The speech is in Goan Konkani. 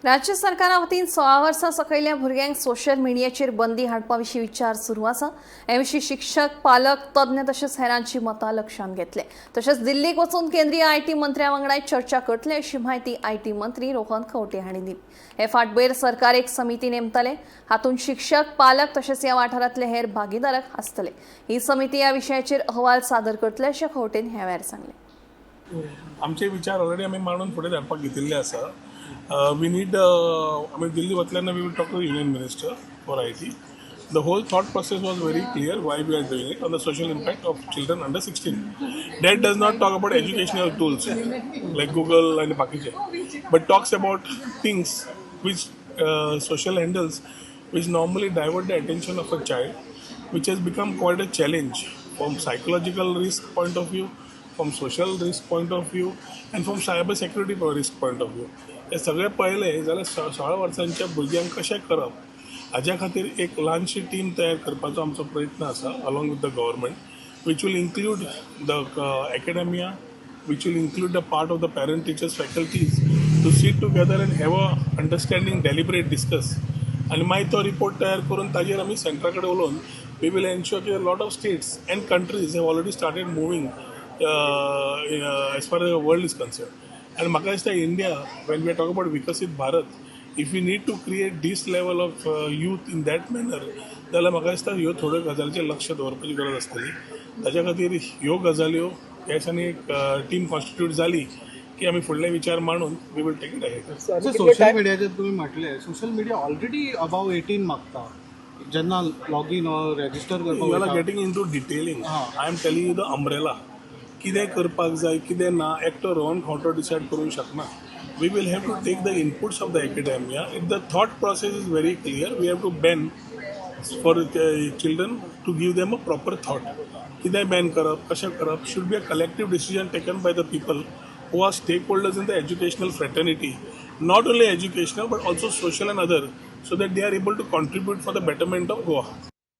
राज्य सरकारा वतीन 16 वर्सां सकयल्या भुरग्यांक सोशल मिडियाचेर बंदी हाडपा विशीं विचार सुरू आसा. हे विशीं शिक्षक, पालक, तज्ञ तशेंच हेरांची मतां लक्षांत घेतले. तशेंच दिल्लीक वचून केंद्रीय IT मंत्र्या वांगडाय चर्चा करतले, अशी म्हायती IT मंत्री रोहन खंवटे हांणी दिली. हे फाटभुंयेर सरकार एक समिती नेमतले. हातूंत शिक्षक, पालक तशेंच ह्या वाठारांतले हेर भागीदारक आसतले. ही समिती ह्या विशयाचेर अहवाल सादर करतले, अशें खंवटेन ह्या वेळार सांगलें. आमचे विचार ऑलरेडी आमी मांडून फुडें धाडपाक घेतिल्ले आसा. We need आमी दिल्ली वतल्याना we will talk to Union Minister for IT. The whole thought process was very clear why we are doing it, on the social impact of children under 16. That does not talk about educational tools like Google आनी बाकीचे, but talks about things which social handles which normally divert the attention of a child, which has become quite a challenge from psychological risk point of view, from social risk point of view, and from cyber security risk point of view. हे सगळें पळयलें जाल्यार 16 वर्सांच्या भुरग्यांक कशें करप हाज्या खातीर एक ल्हानशी टीम तयार करपाचो आमचो प्रयत्न आसा along with the government, which will include the academia, which will include the part of the parent, teachers, faculties, to sit together and have a understanding, deliberate, discuss आणि मागीर तो रिपोर्ट तयार करून ताजेर आमी सेंट्रा कडेन उलोवन we will ensure की lot of states and countries have already started moving as far the world is concerned. आनी म्हाका दिसता, India, when we talk about विकसीत Bharat, if you need to create this level of youth in that manner, जाल्यार म्हाका दिसता ह्यो थोड्यो गजालीचेर लक्ष दवरपाची गरज आसतली. ताच्या खातीर ह्यो गजाल्यो ह्या दिसांनी एक टीम कॉन्स्टिट्यूट जाली की आमी फुडले विचार मांडून we will take it ahead. Social मिडियाचेर तुम्ही म्हटले, social media already above 18 मागता जेन्ना login or register You are करपाक. Getting into detailing. I am telling you the umbrella. कितें करपाक जाय, कितें ना, एकटो रोहन खंवटो डिसायड करूंक शकना. We will have to take the inputs of the academia. If the thought process is very clear, we have to ban for children to give them a proper thought. कितें बॅन करप, कशें करप, should be a collective decision taken by the people who are stakeholders in the educational fraternity, not only educational but also social and other, so that they are able to contribute for the betterment of Goa.